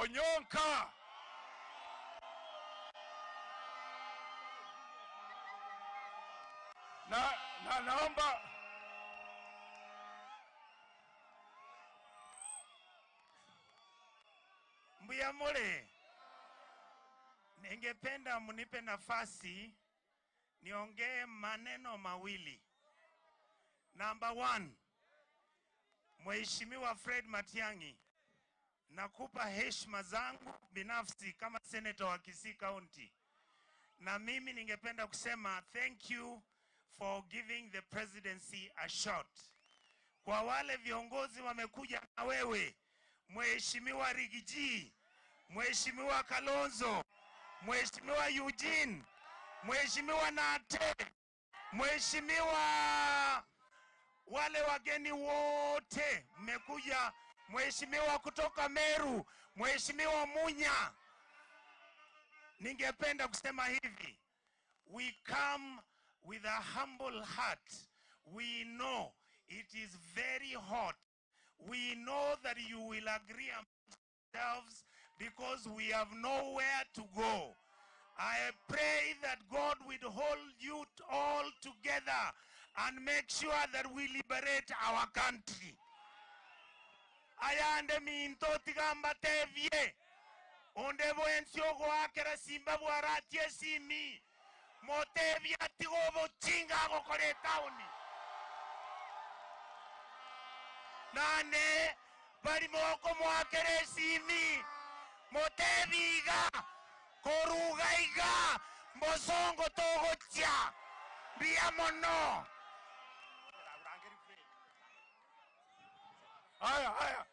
Onyonka. Na, na naomba Mbuya more? Ningependa mnipe nafasi niongee maneno mawili. Number one, Mheshimiwa Fred Matiang'i, nakupa heshima zangu binafsi kama senator wa Kisii County, na mimi ningependa kusema thank you for giving the presidency a shot. Kwa wale viongozi wamekuja na wewe, Mheshimiwa Rigiji, Mheshimiwa Kalonzo, Mheshimiwa Eugene, Mheshimiwa Nate, Mheshimiwa wale wageni wote mmekuja, Mheshimiwa kutoka Meru, Mheshimiwa Munya, ningependa kusema hivi, we come with a humble heart. We know it is very hot. We know that you will agree among yourselves because we have nowhere to go. I pray that God will hold you all together and make sure that we liberate our country. Ayande minto tiga mbatebie onde bwensi ogoakera simba bwaratie esimi motebie atige obochinga agokora etaoni nane bari mokomoakera esimi motebie iga koruga iga mbosongo togochia mbuya mono. Haya, haya.